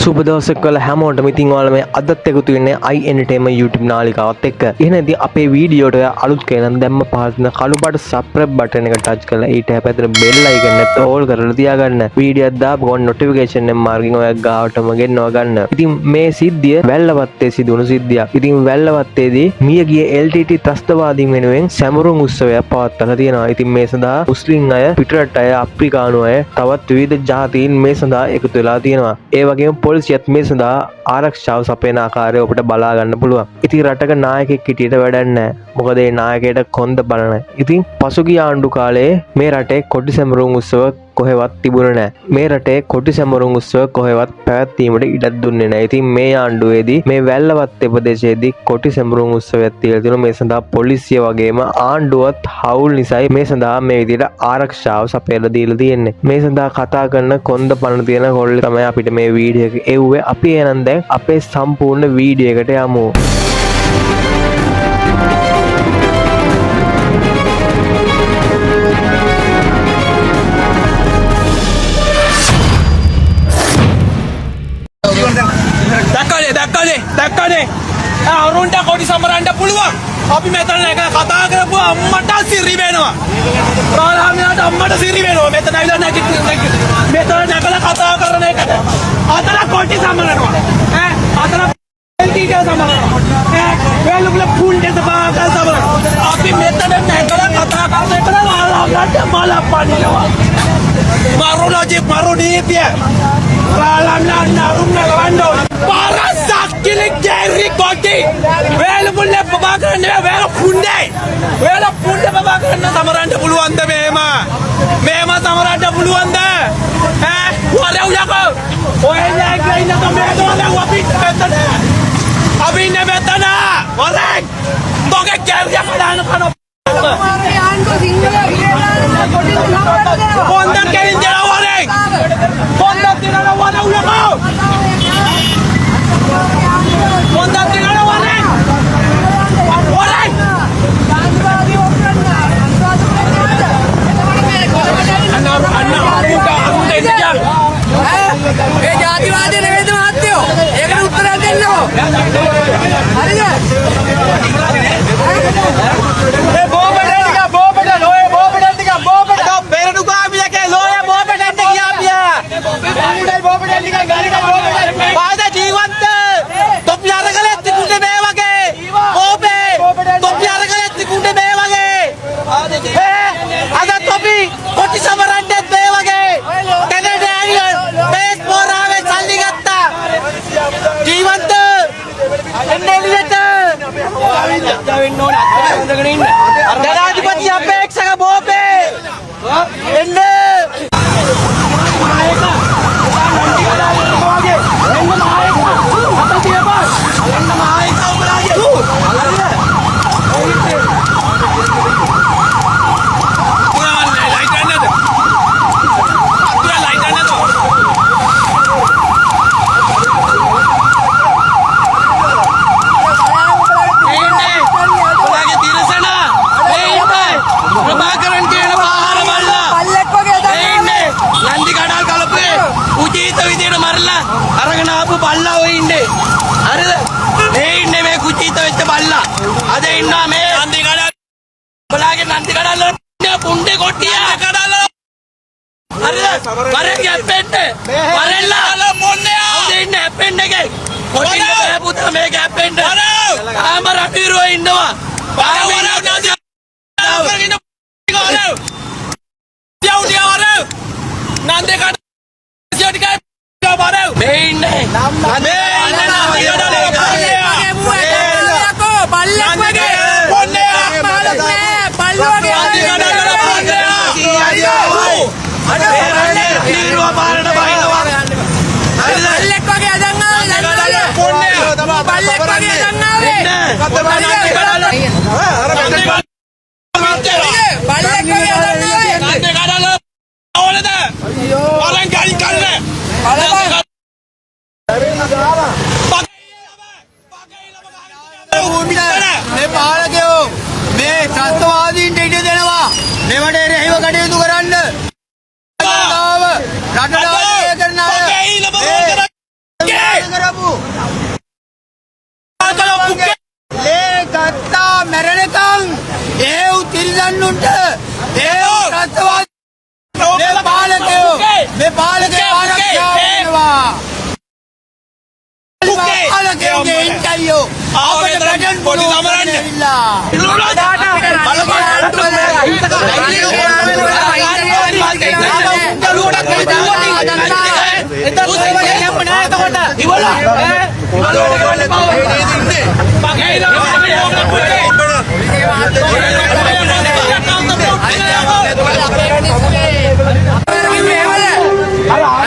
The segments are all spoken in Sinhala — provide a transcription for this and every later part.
සුබ දවසක් වෙලා හැමෝටම. ඉතින් ඔයාලා මේ අදත් එකතු වෙන්නේ i Entertainment YouTube නාලිකාවත් එක්ක. එහෙනම් ඉතින් අපේ වීඩියෝට ඔයා අලුත් කෙනෙක් නම් දැම්ම පහළ තියෙන කළු පාට subscribe button එක ටච් කරලා ඊට එහා පැත්තේ bell icon එකත් ඕල් කරලා තියාගන්න. වීඩියෝ එකක් දාපු ගමන් නොටිෆිකේෂන් එක මාර්ගෙන් ඔයා ගාවටම ගෙන්නවා ගන්න. ඉතින් මේ සිද්ධිය වැල්ලවත්තේ සිදුවුණු සිද්ධියක්. ඉතින් වැල්ලවත්තේදී මියගිය LTT ත්‍රස්තවාදීන් වෙනුවෙන් සැමරුම් උත්සවයක් පවත්වලා තියෙනවා. ඉතින් මේ සඳහා මුස්ලිම් අය, පිටරට අය, අප්‍රිකානු අය, තවත් විවිධ ජාතීන් මේ සඳහා එකතු වෙලා තියෙනවා. ඒ වගේම පොලිසියත් මේ සඳහා ආරක්ෂාව සපයන ආකාරය ඔබට බලා ගන්න පුළුවන්. ඉතින් රටක නායකයෙක් හිටියට වැඩක් නැහැ. මොකද ඒ නායකයාට කොන්ද බලන. ඉතින් පසුගිය ආණ්ඩු කාලයේ මේ රටේ කොටි සැමරුම් උත්සව කොහෙවත් තිබුණේ නැහැ. මේ රටේ කොටි සැමරුම් උත්සව කොහෙවත් පැවැත්වීමට ඉඩක් දුන්නේ නැහැ. ඉතින් මේ ආණ්ඩුවේදී මේ වැල්ලවත්තේ ප්‍රදේශයේදී කොටි සැමරුම් උත්සවයක් තියලා තිනවා. මේ සඳහා පොලිසිය වගේම ආණ්ඩුවත් හවුල් නිසායි මේ සඳහා මේ විදිහට ආරක්ෂාව සපයලා දීලා තියෙන්නේ. මේ සඳහා කතා කරන කොන්ද පණ තියෙන කොල්ලේ තමයි අපිට මේ වීඩියෝ එක එව්වේ. අපි එහෙනම් දැන් අපේ සම්පූර්ණ වීඩියෝ එකට යමු. දැක්කනේ දැක්කනේ දැක්කනේ අරුන්ට කොටි සමරන්න පුළුවන්. අපි මෙතන එක කතා කරපුවා අම්මට සිරි වෙනවා. රාළහාමිලාට අම්මට සිරි වෙනවා. මෙතන ඇවිල්ලා නැගිටින්න මෙතන නැගලා කතා කරන එකට අතන කොටි සමරනවා. ඈ අතන ටීචර් සමරනවා. ඈ වෙලුගල පුණ්‍ය සභාවක සමරනවා. අපි මෙතන නැගලා කතා කරන එකට රාළහාමිලාට මල පනිනවා. මරු ලොජික් මරු නීතිය. රාළහාමිලා නරුම් නගවන්න ඕන. පාරසක්කිලි ගෑරි කොටි වේලුපුල්ලේ පබා කරන්න වේල පුණ්ඩේ වේල පුණ්ඩ පබා කරන්න සමරන්න පුළුවන්ද මෙහෙම මෙහෙම සමරන්න පුළුවන්ද ඈ වරෙව් යකෝ ඔය නැගලා ඉන්න තමයි දෝලේ අපි මෙතන අපි ඉන්නේ මෙතන වරෙන් තෝගේ ගෑරිය කඩාන කන පොන්දක් කෙලින් දෙනවා වරෙන් පොන්දක් දෙනවා වරෙව් යකෝ පොන්දක් දෙනවා වරෙන් වරෙන් අන්න අන්න අරුන්ට අරුන්ට එන්න ගියා. ඒ ජාතිවාදී නෙවෙයිද මහත්තයෝ? ඒකට උත්තරයක් දෙන්නකෝ. හරිද? ඒ බෝබඩ ටික බෝබඩ ලෝය බෝබඩ ටික බෝබඩ පෙරණුගාමියකේ ලෝය බෝබඩ ටික ගියා පියා බෝබඩ ටික ගාලික බෝබඩ පාද ජීවන්ත තොපි අරගලෙත් තිබුණේ මේ වගේ බෝබේ තොපි අරගලෙත් තිබුණේ මේ වගේ ඈ අද තොපි කොටි සමරන්නේත් මේ වගේ කැනඩා ඇවිල්ලා බේස් පෝරාවේ සල්ලි ගත්තා ජීවන්ත එන්න එළියට ජනාධිපති අපේක්ෂක බෝපේ එන්න ප්‍රභාකරන් කියන පාහර බල්ලා පල්ලෙක් වගේ ඒ ඉන්නේ නන්දි කඩල් කලපුවේ උචිත විදියට මරලා අරගෙන ආපු බල්ලා ඔය ඉන්නේ හරිද මේ ඉන්නේ මේ කුචිත වෙච්ච බල්ලා අද ඉන්නවා මේ නන්දි කඩල් බලාගේ නන්දි කඩල් වල පුණ්ඩේ කොට්ටිය කඩල් හරිද වරෙන් ගැප්පෙන්න වරෙන්ලා මොන්නේ අවුද ඉන්නේ හැප්පෙන්න එකේ කොටින්න බෑ පුතා මේ ගැප්පෙන්න තාම රණවිරුවෝ ඉන්නවා තාම මේ ඉන්නේ මේ ඉන්නේ නන්දි කඩල් වගේ මූ ඇදන් යකෝ බල්ලෙක් වගේ. මහලුක් නෑ බල්ලෝ වගේ. බල්ලෙක් වගේ ඇදන් ආවේ දන්නවද? බල්ලෙක් වගේ ඇදන් ආවේ. බල්ලෙක් වගේ ඇදන් ආවේ. මේ පාලකයෝ මේ ත්‍රස්තවාදීන්ට ඉඩ දෙනවා. මේවට එරෙහිව කටයුතු කරන්න. ජනතාව රටට ආදරය කරන අය. උන්ට. ඒ ත්‍රස්තවාදී මේ පාලකයෝ, මේ පාලකයෝ ආරක්ෂා වෙනවා. පාලකයෝගේ ඉන්ටර්වියු අපිට බැටන් පොඩි සමරන්න. ඇවිල්ලා.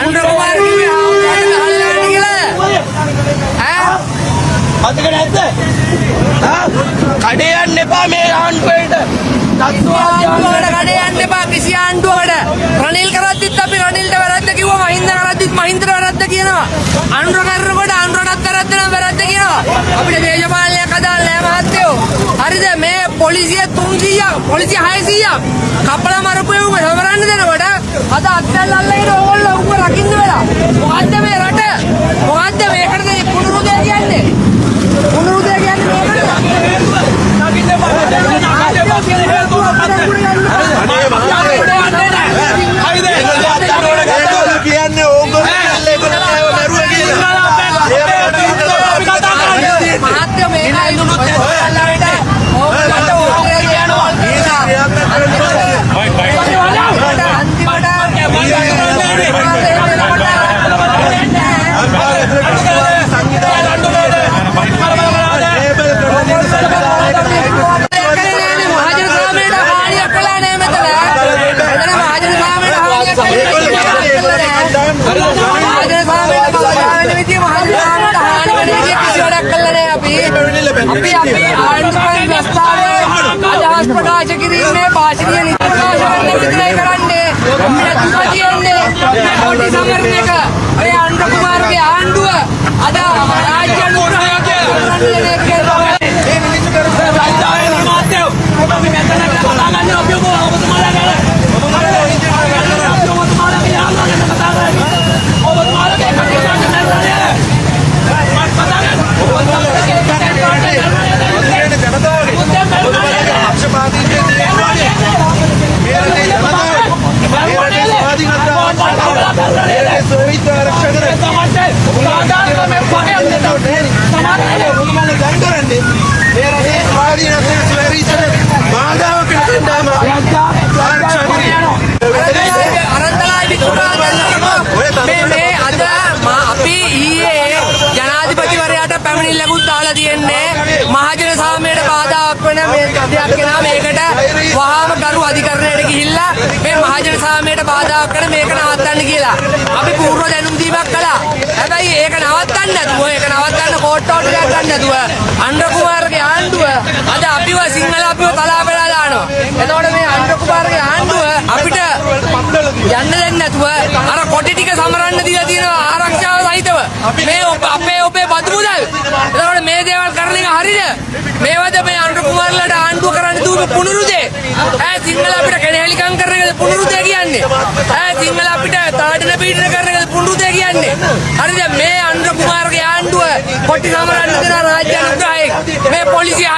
අනුර කුමාර කිව්වේ ආවුන්ට ගහලා යන්න කියලා. ඈ මතක නැද්ද? කඩේ යන්න එපා මේ ආණ්ඩුවට. ආණ්ඩුවකට කඩේ යන්න එපා කිසි ආණ්ඩුවකට. රනිල් කරද්දිත් අපි රනිල්ට වැරද්ද කිව්වා, මහින්ද කරද්දිත් මහින්දට වැරද්ද කියනවා. අනුර කරනකොට අනුරටත් වැරද්ද නම් වැරද්ද කියනවා. අපිට දේශපාලනයක් අදාළ නෑ මහත්තයෝ. හරිද? මේ පොලිසිය 300ක්, පොලිසිය 600ක් කපලා මරපු එවුන් සමරන්න දෙනකොට අද අත්වැල් අල්ලගෙන ඕගොල්ලෝ උන්ව රකින්න වෙලා. මොකද්ද මේ රට? මොකද්ද මේකටද මේ කුණුරුදය කියන්නේ? කුණුරුදය කියන්නේ මේකටද? කියන්නේ ඕගොල්ලෝ ඒගොල්ලෝ මැරුවා කියලා. මහත්තයෝ මේකයි ඔයාලට ඕගොල්ලන්ට ඕනේ කියනවා. අන්තිමට මහජන සාමයට හානියක් කළා නෑ මෙතන. මෙතන මහජන සාමයට හානියක් කළා නෑ. මහජන සාමයට බාධා වෙන විදිය, මහජන සාමයට හානි වෙන විදිය කිසි වැඩක් කළා නෑ අපි. අපි අපි ආණ්ඩුවේ ප්‍රස්තාවයේ අදහස් ප්‍රකාශ කිරීමේ භාෂණීය නීති ප්‍රකාශ කරන්න විතරයි කරන්නේ. අපිට දුක තියෙන්නේ මේ කොටි සමරන එක. මේ අනුර කුමාරගේ ආණ්ඩුව අද රාජ්‍ය අනුග්‍රහයක් කරන්න දෙන එක කියලා තමයි. අපි මෙතන කතා කරන්නේ අපි ඔබ ඔබතුමාලා ගැන. අපි ඔබතුමාලාගේ යාළුවා ගැන කතා කරන්නේ. ඔබතුමාලාගේ කටයුතු කරන්න නෑ. මත් කතා කරන්නේ. ඔබතුමාලාගේ පක්ෂපාතීත්වයේ තියෙන්නේ. මේ රටේ ජනතාව, මේ රටේ ස්වාධීනතාව, මේ රටේ සෝවිත ආරක්ෂා කරන්නේ. ඔබතුමාලා දැන් කරන්නේ මේ රටේ ස්වාධීනත්වය ස්වෛරීත්වයට බාධාවක් වෙන කණ්ඩායම ආරක්ෂා කිරීම. අරන්තලායි විකුණා මේ මේ අද අපි ඊයේ ජනාධිපතිවරයාට පැමිණිල්ලකුත් දාලා තියෙන්නේ මහජන සාමයට බාධාවක් වෙන මේ දෙයක් වෙනවා, මේකට වහාම ගරු අධිකරණයට ගිහිල්ලා මේ මහජන සාමයට බාධාවක් කරන මේක නවත්තන්න කියලා අපි පූර්ව දැනුම් දීමක් කළා. හැබැයි ඒක නවත්තන්න නැතුව, ඒක නවත්තන්න කෝට් ඕඩර් එකක් ගන්න නැතුව අනුර කුමාරගේ ආණ්ඩුව අද අපිව සිංහල අපිව තලා පෙරලා දානවා. එතකොට මේ අනුර කුමාරගේ ආණ්ඩුව අපිට යන්න දෙන්නේ නැතුව අර කොටි ටික සමරන්න දීලා තියෙනවා ආරක්ෂාව සහිතව. මේ ඔබ අපේ ඔබේ බදු මුදල්. එතකොට මේ දේවල් කරන එක හරිද? මේවද මේ අනුර කුමාරලාට ආණ්ඩුව කරන්න දූපු පුනුරුදේ? ඈ සිංහල අපිට කෙනෙහලිකම් කරන එකද පුනුරුදේ කියන්නේ? ඈ සිංහල අපිට තාඩන පීඩන කරන එකද පුනුරුදේ කියන්නේ? හරිද? මේ අනුර කුමාරගේ ආණ්ඩුව කොටි සමරන්න දෙන රාජ්‍ය අනුග්‍රහයෙන් මේ පොලිසිය